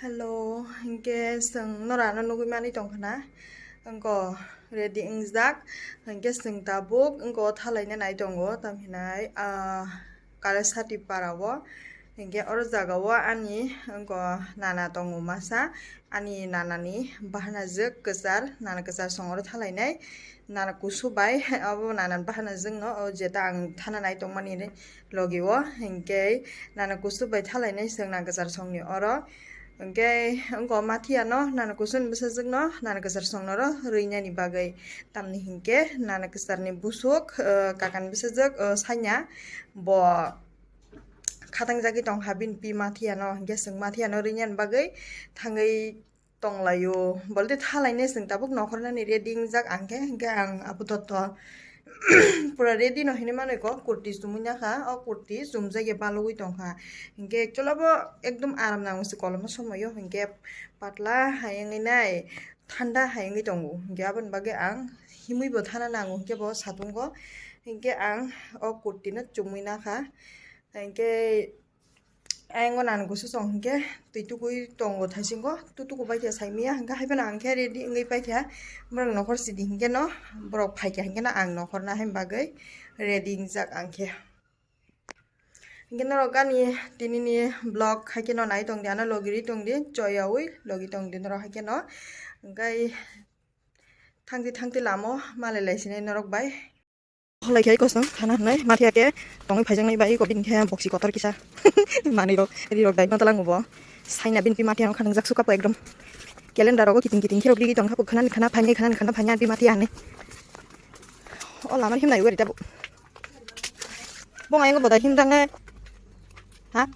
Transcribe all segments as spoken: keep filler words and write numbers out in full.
Hello, hinkhe chwng norano nugwi manwi tongkha na? Wngkha ready wngjak, hinkhe chwng tabuk wngkha thalai nai tongo, tamhinai, ah, Kalaisati para o. Hinkhe oro jaga o ani wngkha nana tongo masa, ani nana ni bahanajwk kwchar, nana kwchar song oro thalai nai. Nana kusu bai, abo nana bahanajwk no, o jeta ang thana nai tongmani logi o, hinkhe nana kusu bai thalai nai chwng nana kwchar song ni oro. Hinkhe wngkha mathiya no, nana kusu ni bwsajwk no, nana kwchar song no ro rwi nani bagwi. Tamni hinkhe nana kwchar ni busuk, eh, kaka ni bwsajwk, eh, sanya bo khatang jagwi tongkha bini pi mathiya no, hinkhe chwng mathiya no rwi nani bagwi thangwi tonglaio. Bolte thalainai chwng tabuk nokhornani ready wngjak ang khe, hinkhe ang apatatto pura ready no hinwi manwi kok kurti chumui nakha, o kurti chumjagya balugwi tongkha. Hinkhe actually abo ekdom aram nango se koloma somoio, hinkhe patla hai wngwi nai thanda hai wngwi tongo. Hinkhe aboni bagwi ang himwi bo thana nango, hinkhe bo satungo, hinkhe ang o kurti no chumui nakha. Hinkhe ayang o nana kusu song hinkhe twi tukui tongo thaisingo, tu tuku paikha saimanya, hinkhe haiphano ang khe ready wngwi paikha, borok nokhor sidi hinkhe no borok phaikha hinkhe no ang nokhor na haini bagwi ready wngjak ang khe. Hinkhe norok ani tini ni vlog haikhe no nai tongdi, ano logi ri tongdi, choyaui logi tongdi norok haikhe no, hinkhe thangdi thangdi lama o malai lai sinai norok bai. Kholai khai kosong thana hinai mathiya khe tongwi phaijaknai bai kobin khe boksi kotor kisa manwi rok ri rok dai no talang bo saina bini mathiya no khanang jak suka po ekdom calendar rogo kiting kiting khe rok rigi tong kha khana ni khana phaini khana ni khana phaini bini mathiya hinai o lama himnai ugari tabuk bong ayang bo dai himdang ha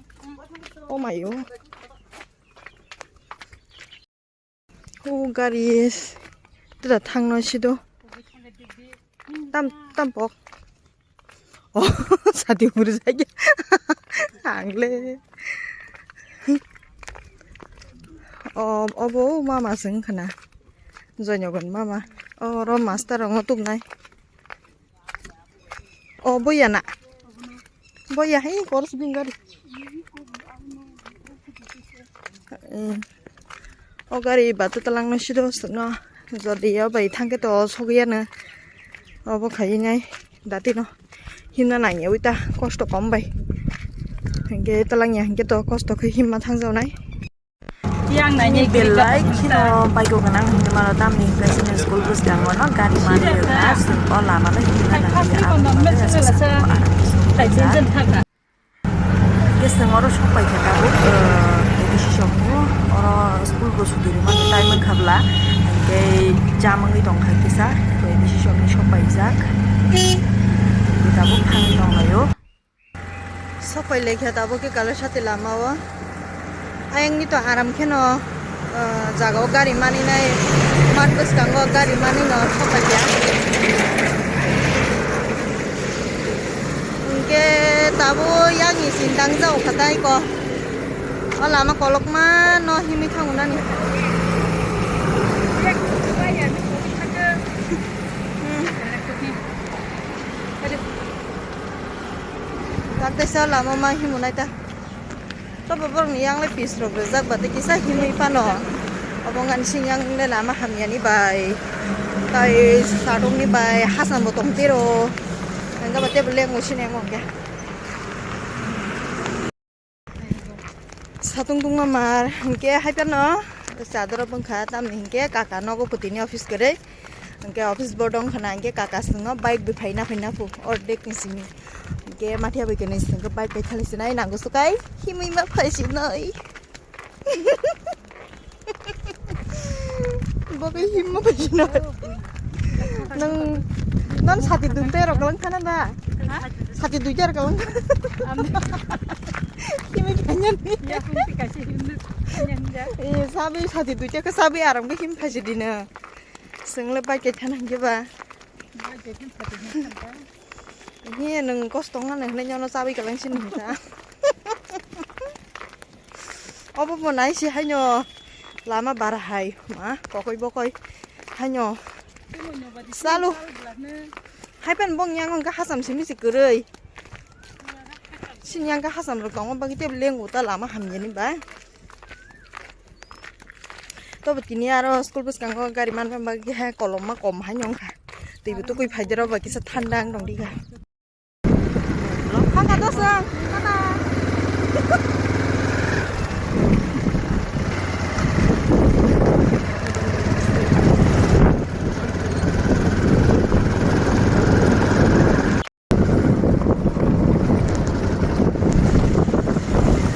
o mayo. O gari tada thangno sido. Tam, tam pok. Oh, sadi huri jaya. Angle. Oh, obo mama sing khana. Joinyogon mama. Oh, ro master rongo tubnai. Oh, boya na. Boya hai kor sibing gari. Eh, o gari batu talang no sido sukno. Jodi o bai thangke to sogiyano. Obo khainai dati no. Himna nangya ui ta kosto kom bai. Hingke talangya hingke to kosto khe himma thangjawnai. Yang naini belai kheno bike o gwnang hinwi mano tamni hwnkhe chini school bwskango no gari manwi wngkha chwng o lama no himna nangya. Hwnkhe chwng oro sok paikha tabuk, eh, A D C shop o oro school bo sudi rwmani time wngkha bwla hwnkhe jam wngwi tongkha kisa A D C shop ni sok paijak tabuk thangwi tonglaio. Sopai laikha tabuk khe Kalaisati lama o. Ayang ni to aram kheno, ah, jaga o gari mani nai, mat bwskango gari mani no sopai ya. Hingke tabuk yang ni sindang jao khatai ko. O lama kolokma no himwi thango nani. Hmm. Taktaisa lama ma himunai ta. Tobo borokni yang le pis rok rijak ba tei kisa himwi phano. Obo wngkha sing yang le lama hamyani bai. Tai sadokni bai hasam bo tong tiro. Hingke ba tebo lengmo sini amo hingke. Satung tungma mar hingke hai phano chadoro bwngkha tamni hingke kaka nogo putini office kwrwi hingke office bo dong khana hingke kaka swngo bike bai phaina phaina phu ordek ni simi hingke mathiya bai kwnwi swngo bike bai thali sinai nango sukai himwi ma phai sinai. Bo khe himma bai sino. Nang, nang sati dui ta rok lang khana da? Ha? Sati dui ta rok lang. Himwi phanya ni. Ya, himwi kaisa himwi phanya ni da. Eh, sabi sati dui ta khe sabi aram khe him phaisi dino. Swngle bai khe thana hingke ba. Bai khe him phaisi dino. He, nwng kosto wngna nang hinwi nyono chawi kwlwng sini hinsa. Obo bo nai se haino lama bar hai ma kokoi bokoi haino chalu. Hai pen bong yang wngkha hasam simi se kwrwi. Sini yang kha hasam rok tongma bagwi tei lengo ta lama hamyani bai. Tobo tini aro school bwskango gari manma bagwi hai kolom ma kom hai nongkha. Twi bo tukui phai de rw ba kisa thanda wng tong di kha. Khakha dosong, khakha.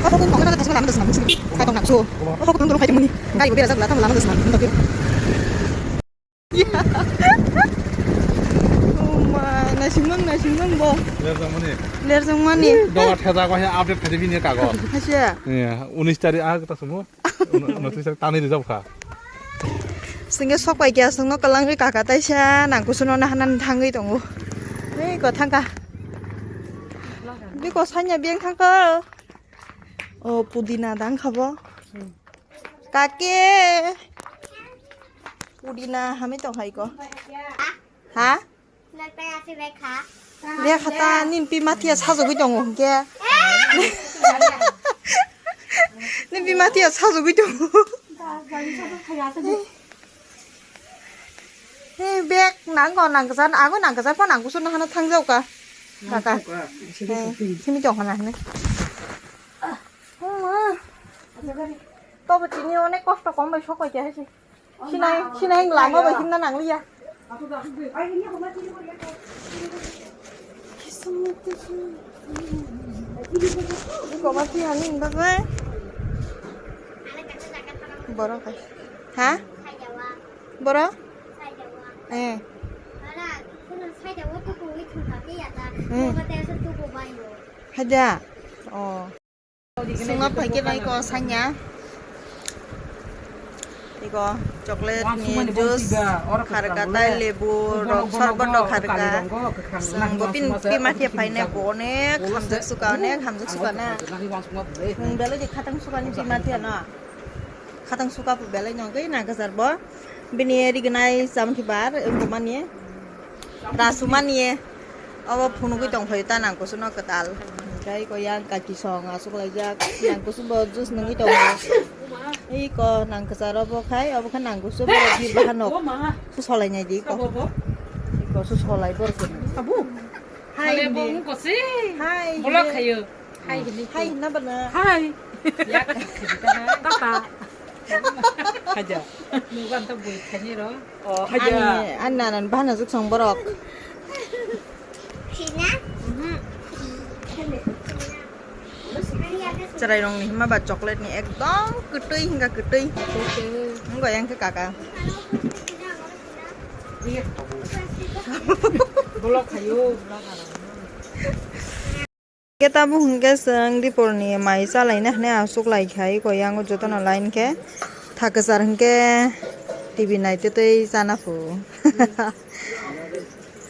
Kok kok kok kok lama dos nam sini. Kok kok nak so. Kok kok tunggu kaitu muni. Gari bera sak lama dos nam. Uma, nasimang nasimang bo. Lerjang mani. Lerjang mani. Doga theda ko he update thedi bini kago. Hasia. Iya, unis tari a kita semua. Notice tani rijab kha. Singke sok pai kya songno kalangri kaka taisa nang kusuno nahanan thangwi tongo. Hei ko thangka. Biko sanya biyang thangka. O pudina dang khabo. Kake. Pudina hami tong hai ko. Ha? Lekha ta nin pi mathia sajagwi tongo hwnkhe. Nin pi mathia sajagwi tongo. He bag nangko nangkhe jan ago nangkhe jan po nangkhe sunu hana thangjao ka. Kaka. Simi tong hana hane. Tobo tini onek kosto kom bai sok pai khe hai se. Sinai, sinai lama bai himna nangliya. Koba phi ani bagwi. Borok hai. Ha? Borok? Eh. Hmm. Haida. Oh. Swngo phaikhe nai ko sanya. Iko chocolate ni juice kharka tai lebu rok sorbot rok kharka. Swngo pin pima khe phainai ko onek hamjak suka onek hamjak suka na. Nwng belai di khatang suka ni pima khe no. Khatang suka belai no gwi nangkhe jar bo. Bini rignai cham khe bar wngkha mani. Rasumani obo phunugwi tongphaio ta nang kusuno kwtal. Hwnkhe iko yang kaki song aswk laijak, yang kusu bo juice nungwi tongo. Iko nang kwcharo bo khai, obo khe nang kusu bo bir bahanok. Su solai nai di iko. Iko su solai bor khe. Abu. Hai. Hai. Hai. Hai hinna bana. Hai. Yak. Tata. Haja. Nugan ta bui khani ro. Oh, haja. Ani, ani nanan bana juk song borok. Cherai rong ni hima ba chocolate ni ekdom kwtwi hinga kwtwi. Ngo yang khe kaka. Bolok khayo. Khe tabuk hwnkhe chwng dipor ni mai chalaina hinwi aswk lai khai koi yango jotono line khe thakchar hwnkhe T V naitwi twi chana phu.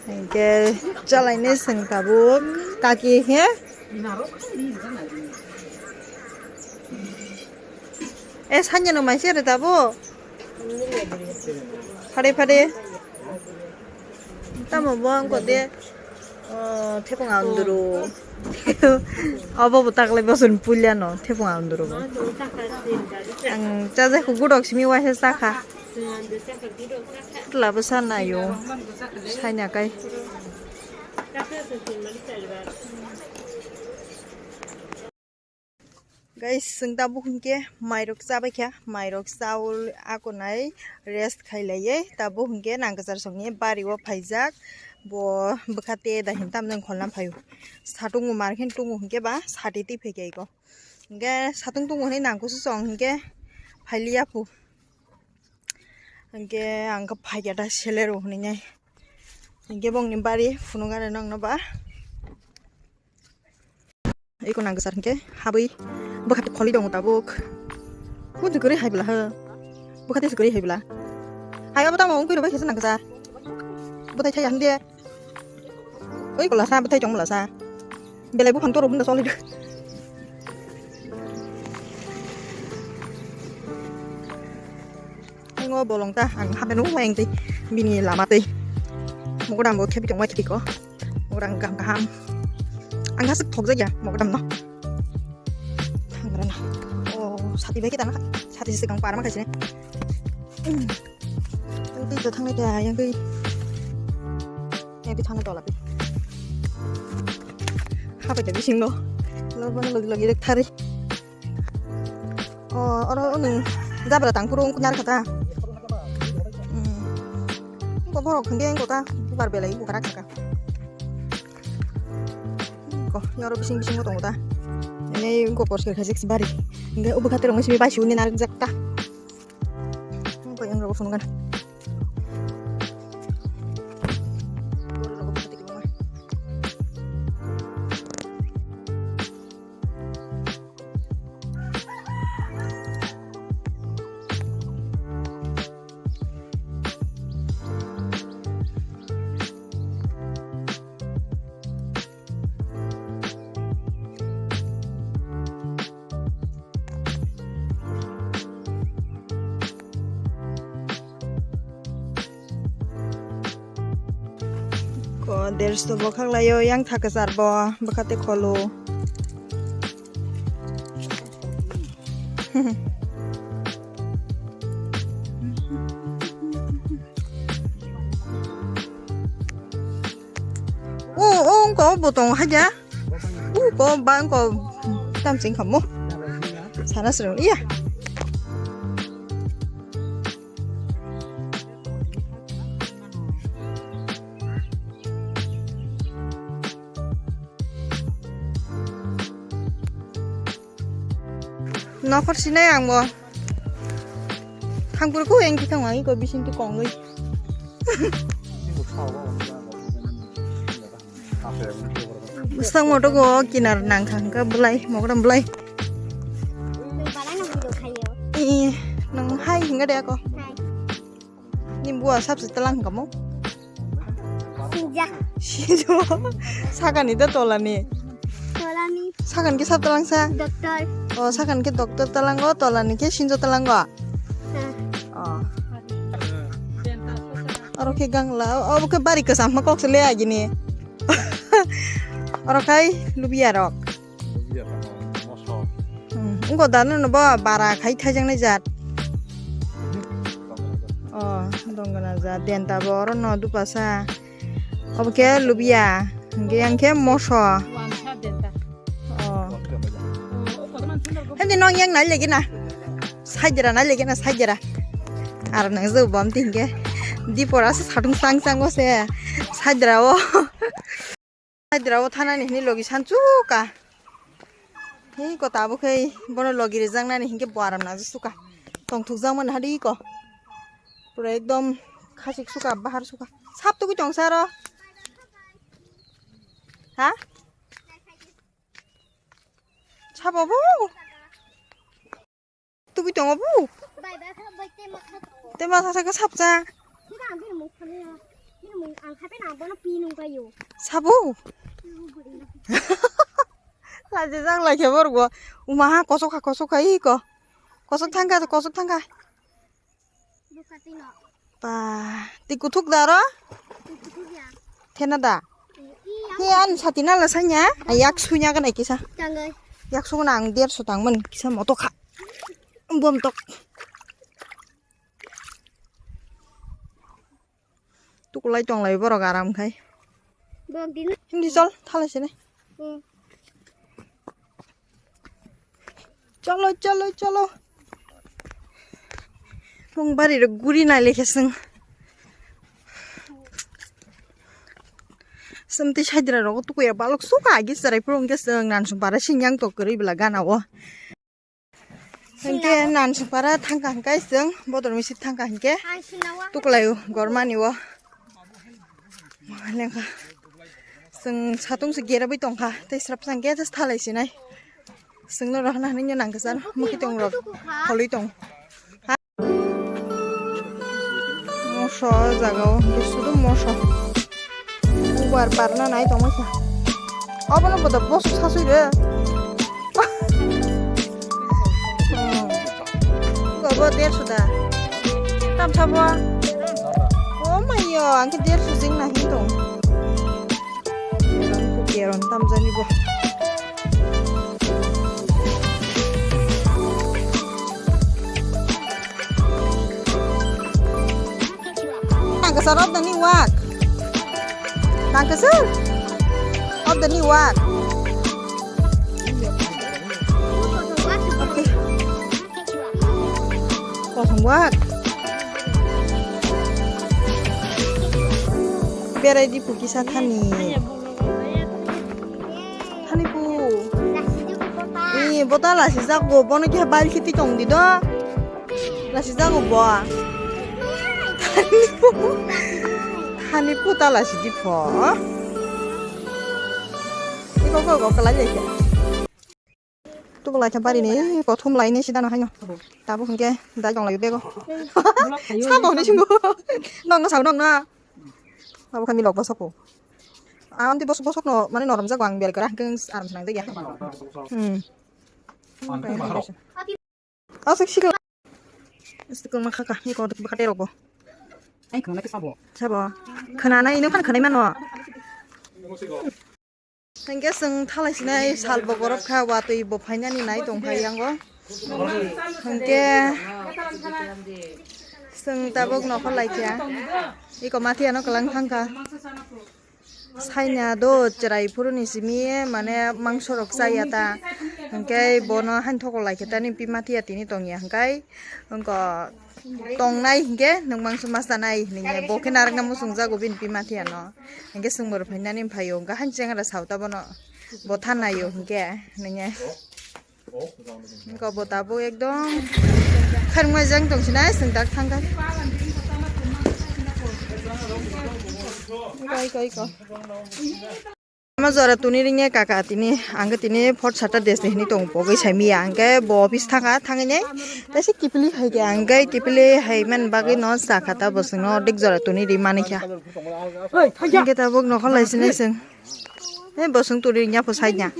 Hwnkhe chalainai chwng tabuk kaki khe. E sanya no mai se re tabuk. Phare phare. Tamo bo ang kode. Oh, thepung ang duru. Obo bo taklai bosun pulia no thepung ang duru bo. Ang chaja khu gudok simi waisa sakha. Tla bo sanayo. Saina kai. Guys, chwng tabuk hinkhe mairok chabai kha, mairok chaui akonai rest khai laiwi tabuk hinkhe nangkachar songni bari o phaijak, bo bwkha te da hin tamjani kholna phaio. Satung bo mar khe tungo hinkhe ba sati twi phaikha iko. Hinkhe satung tungo hinwi nangkusu song hinkhe phailiya phu. Hinkhe ang khe phaikha da selero hinwi nai. Hinkhe bongni bari phunukgani nokno ba. Eko nangkhe sar hinkhe habwi bwkha twi kholwi tongo tabuk. Kunju kwrwi hai bwla ho. Bwkha twi kwrwi hai bwla. Hai abo tamo wngkhe rwbai khe nangkhe sar. Bwthai thai ang de. Oi bwla sa bwthai tong bwla sa. Belai buphang toro bunda solid. Ngo bolong ta ang hape nung wayang tei bini lama tei. Mogodam bo khebi tong wai khebi ko. Orang gam kaham. Ang hasik thok jaya mogodam no. Thangrana. Oh. Sati bai kita na. Sati se kang parma kaisine. Yang twi thangnai ta, yang twi. Yang twi thangnai tola twi. Hapai ta bising no. Lo bang lo lo girek thari. Oh, oro unu jabra tang puro ungkunar kata. Hmm. Ko borok hingke ko ta bubar belai bukarak saka. Ko yoro bising bising tongo ta. Ini ko por sir khajik sibari. Hingke ubu khatir ongsi bai suni narik jakta. Ko yang rogo phungan. Ko derso bokak laio yang thakasar bo bwkhate kholo. O, o, wngkha o botong haja. U ko bang ko tam sing kamo. Sana srung iya. Nokhor sinai ang bo. Thangpur ko engki thang ang iko bising tu kongoi. Bwsang moto go kinar nang thang ka belai, mogram belai. Nung balai nang video khayo. Ih, nung hai hinga de ako. Hai. Ni bua sabse talang kamo. Sinja. Sinjo. Sakani da tolani. Tolani. Sakan ke sab talang sa? Doctor. Oh, sakan ke doctor talango, tolani ke sinjo talango. Hmm. Oh. Oro khe gangla, o, obo khe bari kwcham ma kok se le agini. Oro khai lubia rok. Lubia rok, moso. Hmm, wngkha da no bo bara khai thaijaknai jat. Oh, dongana jat, denta bo oro no dupasa. Obo khe lubia, hingke yang khe moso. Wansa denta. Oh. Hindi nong yang nai lagi na. Saidira nai lagi na, saidira. Ar nang zo bom tingke. Di pora se satung sang sang bo se. Saidira o. Saidira o thanani hini logi sanchuka. Hei ko tabuk hei bono logi rijaknani hinkhe bo aram nang suka. Tongthukjakmani hadi ko. Pura ekdom khasik suka, bahar suka. Sap tugui tong saro. Ha? Sabo bo. Tubui tongo bu? Bai, bai, kha, bai, tema kha tongo. Tema kha sakhe sapcha. Bini ang bini mung phani ya. Bini mung ang kha bini ang bono pi nung kayo. Sabu? Laje jang lai khe borgo. Uma ha kosok kha, kosok kha, iko. Kosok thangkha, kosok thangkha. Buka tino. Ba, ti kuthuk da ro? Kuthuk ya. Thena da? Iya. He an sati na la sanya? Ay yak sunya ka nai kisa. Tanggai. Yak suguna ang derso tangman kisa moto kha. Bom tok. Tukulai tonglai borok aram khai. Bok dina. Hindi chol, thalai sini. Hmm. Cholo, cholo, cholo. Mung bari rok guri nai lekhe sung. Sumti saidra rok tukuya balok suka agi sarai purung ke sung nan sung para singyang tok kuri bila gana o. Hingke nan sung para thangka hingke sung bodor misi thangka hingke. Ang sinawa. Tukulai gormani o. Lengkha. Sung satung se gera bai tongkha. Tei srap sang ge thalai sinai. Sungno rohna hinwi nang kisa mukhi tong rok kholwi tong. Moso o jaga o hwnkhe sudu moso. Ubar parna nai tongma kha. Obono bodo boso sasui re. Gobo derso da. Tamsa bo. O mayo, ang khe derso jeng na hin tong. Keron tamjani bo. Sir of the new work. Danke, sir. Of the new work. Okay. Kothom work. Berai di pukisa thani. Thani pu. Ni bota lasi jago, bono khe bail khiti tong di do. Lasi jago bo. Thani pu. Thani pu ta lasi di pho. Iko ko ko kalai lai khe. Tubu lai khe bari ni kothom lai ni sida no haino. Tabo hwnkhe dai tong lai bego. Sabo ni simo. Nong no sao nong na. Abo kami lok bosok ko. Amti bosok bosok no mane norom jago ang bel kara hwnkhe aram nang de ya. Hmm. Asik sik. Asik kong ma khaka ni ko bakate rok bo. Ai khana ke sabo. Sabo. Khana nai ino khan khanai mano. Hingke chwng thalai sinai sal bo gorop kha, watwi bo phainani nai tong phai yango. Hingke chwng tabuk nokhor lai kha. Iko mathiya no kwlang thang kha. Saina do chwrai phuru ni simi mane mangso rok chaya ta. Hingke bono hain thokol lai khe tani pi mathiya tini tong ya hingkai. Wngkha tongnai hinkhe nwng mangso ma chanai hinwi bo khe narwkna muchungjago bini pi mathiya no. Hinkhe chwngbo rw phainani phaio, wngkha han chengra sao ta bono bo thannaio hinkhe nwnge. Wngkha bo tabuk ekdom kharmai jang tongsinai chwng dak thangkha. Iko, iko, iko. Ama jora tuni ringya kaka tini, ang tini fourth Saturday se hini tong pogwi saimiya, ang khe bo office thangkha, thangwi nai tei se kipili hai khe, ang khe kipili hai man bagwi no sakha ta bo chwngno ordek jora tuni ri mani kha. Hingke tabuk nokhor lai sinai chwng. He bo chwng tuni ringya pho saikya.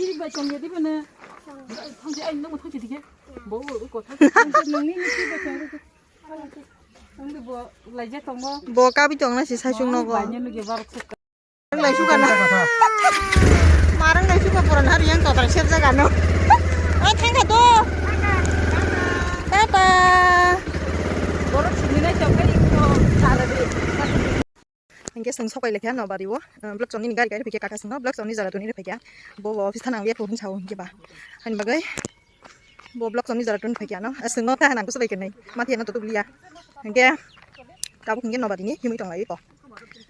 Bo kabi tongna si saichung nogo. Marang nai suka na. Marang nai suka pura hari yang total siap jaga no. Ai thangkha to. Tata. Borok sini nai chok nai ko sala de. Hingke chwng sokai lekha no bari o. Block chomni gari gari phikya kaka chwngno block chomni jora tuni phikya. Bo office thana ang ya phone sao hingke ba. Hani bagai. Bo block chomni jora tun phaikya no, aswk no kaham nang kusu bai kwnwi, mathiya no tutup liya. Hingke tabuk hingke nobari ni himwi tong lai ko.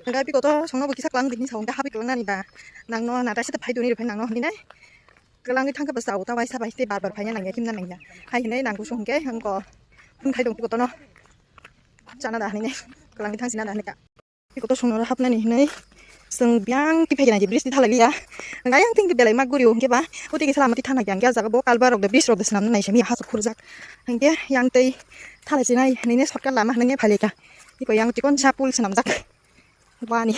Hingke piko to songno bo kisa klang bini sao hingke habi klang nani ba. Nang no natai sete phai duni rw phai nang no hini nai. Klang ni thangke ba sao ta waisa bai te bar bar phai nang ya himna nang ya. Hai hinai nang kusu hingke hingko. Hung khai dong piko to no. Chana da hini nai. Klang ni thang sina da hini ka. Iko to songno hapnani hinwi chwng biyang tiphaikhe naidi bridge twi thalai liya. Hwnkhe ayang tingkhe belai mak guri o hwnkhe ba. Utigi salamati thana khe ang khe ah jaga bo kalbar rok de bridge rok de swnamna nai simi hasuk khurjak. Hwnkhe yang tei thalai sinai hinwi shortcut lama hinwi phailaikha. Iko yang chikon sa pool swnamjak. Wani.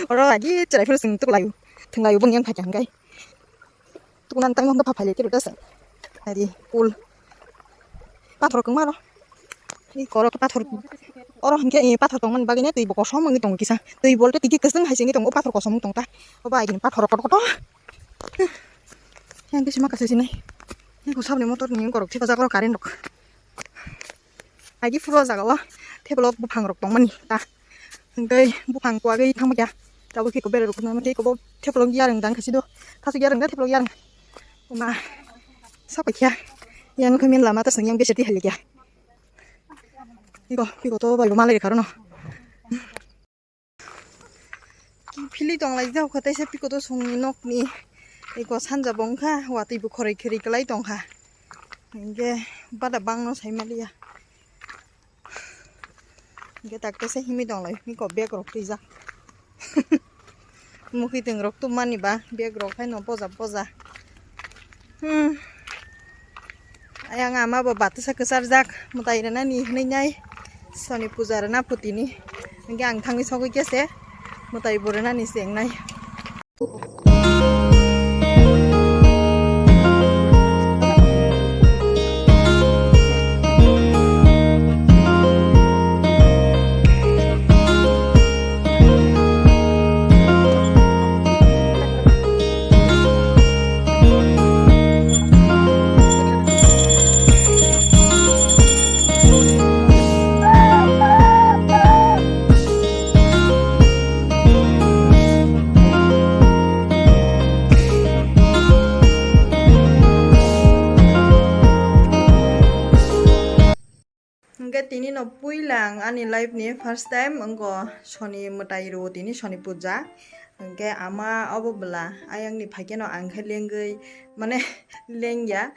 Oro agi chwrai phuru chwng tuklaio. Thwnglaio bung yang phaikha hwnkhe. Tukuna tang hwnba phailai khe rwda sa. Ari pool. Pathor kwma ro. Ei korok pathor. Oro hwnkhe ei pathor tongmani bagwi ne twi bo kosom wngwi tongo kisa. Twi bolte twi kwchwng hai se wngwi tongo, o pathor kosom wngwi tongta. Obo aigini pathor kotor kotor. Yang khe sima kaisa sinai. Eko sabni motor ni korok thepajak oro current rok. Aigi phuru o jaga o theplok buphang rok tongmani ta. Hwnkhe buphang kuagwi thangma kya. Tabuk khe eko bererok nangma khe eko bo theplok yarwng dang khe sido. Thasuk yarwng da theplok yarwng. Oma. Sapai kya. Yang khe min lama ta seng yang besi tihali kya. Iko, iko to bai malai kharono. Philwi tong lai jak kha, teisa piko to songni nokni eko sanja bo wngkha, watwi bo khoroi khoroi kwlai tong kha. Hingke bada bangno sai maliya. Hingke tak teisa himwi tong lai, eko bag rok twijak. Mukitwng rok tubmani ba bag rok haino boja boja. Hmm. Ayang ama bo batisa kwcharjak mwtai rwnani hinwi nai soni puja rwna phutini. Hingke ang thangwi sogwi khe se mwtai bo rwnani se wngnai. Hwnkhe tini no puila ang ani life ni first time wngkha soni mwtai rwo, tini soni puja. Hwnkhe ama obo bwla ayang ni phaikhe no ang khe lengwi, mane lengya,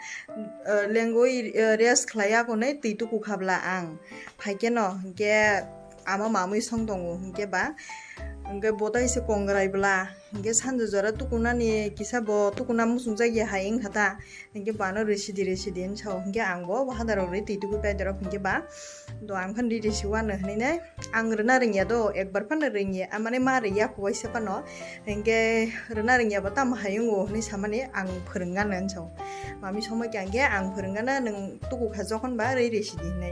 eh, lengwi, eh, rest khlai ya konwi twi tuku kha bwla ang. Phaikhe no hwnkhe ama mamwi song tongo hwnkhe ba, hwnkhe bo tai se kongrai bwla. Hwnkhe sanjo jora tukunani kisa bo tukuna muchungjak ya hai wngkha ta. Hwnkhe bano rwsidi rwsidi hinwi sao. Hwnkhe ang bo hadarok rwi twi tugwi paidorok hwnkhe ba do ang phano ridi siwano hinwi nai. Ang rwna rwngya do, ekbar phano rwngya, ah, mane ma rwya kuwaisa phano. Hwnkhe rwna rwngya ba tamo hai wngo hinwi samani ang phwrwngano hinwi sao. Mami somoi khe ang khe ang phwrwngano, nwng tuku kha jokhon ba rwi rwsidi hinwi.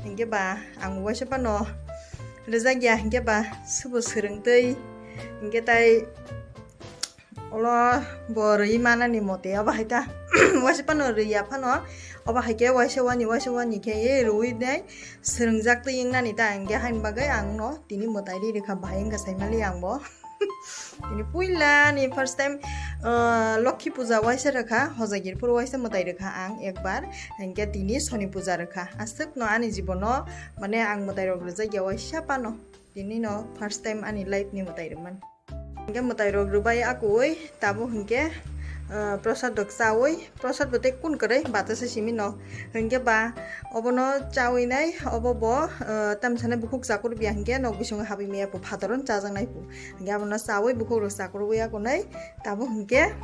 Hwnkhe ba ang uaisa phano rwjakya hwnkhe ba subo swrwngtwi hwnkhe tai ulo bo rwi manani mote obo hai ta. Uaisa phano rwya phano obo hai khe uaisa wani uaisa wani khe e rwi nai swrwngjaktwi wngnani ta hwnkhe haini bagwi ang no tini mwtai ri rwkha bahai wngkha saimali ang bo. Tini puila ni first time, ah, Lokhi puja uaisa rwkha, Hojagirpur uaisa mwtai rwkha ang ekbar, hwnkhe tini soni puja rwkha. Aswk no ani jibono mane ang mwtai rok rwjakya uaisa phano. Tini no first time ani life ni mwtai rwmani. Hwnkhe mwtai rok rwbai akui tabuk hwnkhe, ah, prosad rok chaui, prosad bo tei kun kwrwi bata se simi no. Hwnkhe ba obono chaui nai, obo bo, ah, tamsa nai bukhuk chakur biya hwnkhe nok bisingo habwi maya phu phataro chajaknai phu. Hwnkhe abono chaui bukhuk rok chakur ya kunai tabuk hwnkhe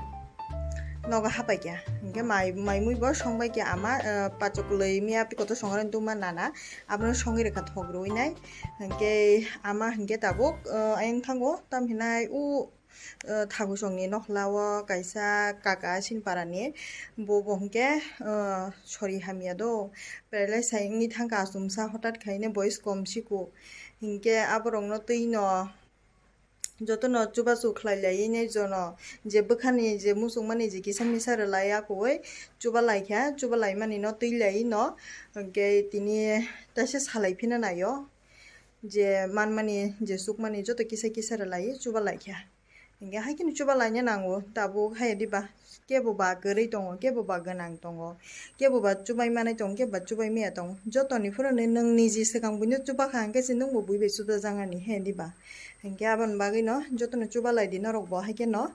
nogo hapai kha. Hwnkhe mai, mai mui bo song bai kha ama, ah, pachokwlwi maya phu kotor songrani tungma nana abono songwi rwkha thok rwui nai. Hwnkhe ama hwnkhe tabuk, ah, ayang thango tam hinai u, ah, Thakusongni nokhla o kaisa kaka Sinparani bo bo hwnkhe, ah, sori hamya do. Paralyze hai wngwi thangkha achomsa hotat khaine boyes kom siko. Hwnkhe aborokno twino jotono chubachu khlai laiwi nai jono je bwkhani je muchungmani je kisa misa rwlai akui chuba laikha, chuba laimanino twi laiwi no hwnkhe tini taisa salai phina naio. Je manmani, je sukmani joto kisa kisa rwlai chuba laikha. Hwnkhe hai kheno chuba laina nango, tabuk hai diba? Kebo ba kwrwi tongo, kebo ba gwnang tongo, kebo ba chubai manai tongo, kebo ba chubai maya tongo. Jotoni phuru nwng niji swkang buino chuba kha, hwnkhe se nwngbo bui bai chuba jangani, hai diba? Hwnkhe aboni bagwino jotono chuba lai di norokbo hai kheno.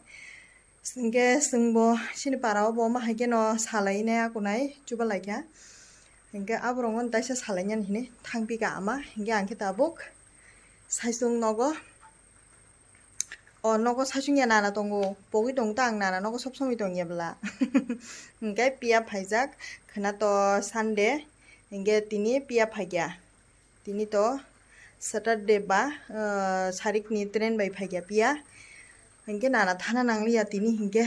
Hwnkhe chwngbo chini para o bo ma hai kheno salai nai akunai chuba laikha. Hwnkhe aborokno taisa salai nani hinwi thangpikha ama, hwnkhe ang khe tabuk saichung nogo. O nogo saichung ya nana tongo, pogwi tongo ta ang nana nogo sob somoi tongya bwla. Hwnkhe piya phaijak khwna to Sunday, hwnkhe tini piya phaikya. Tini to Saturday ba, ah, sarikni train bai phaikya piya. Hwnkhe nana thana nangliya tini hwnkhe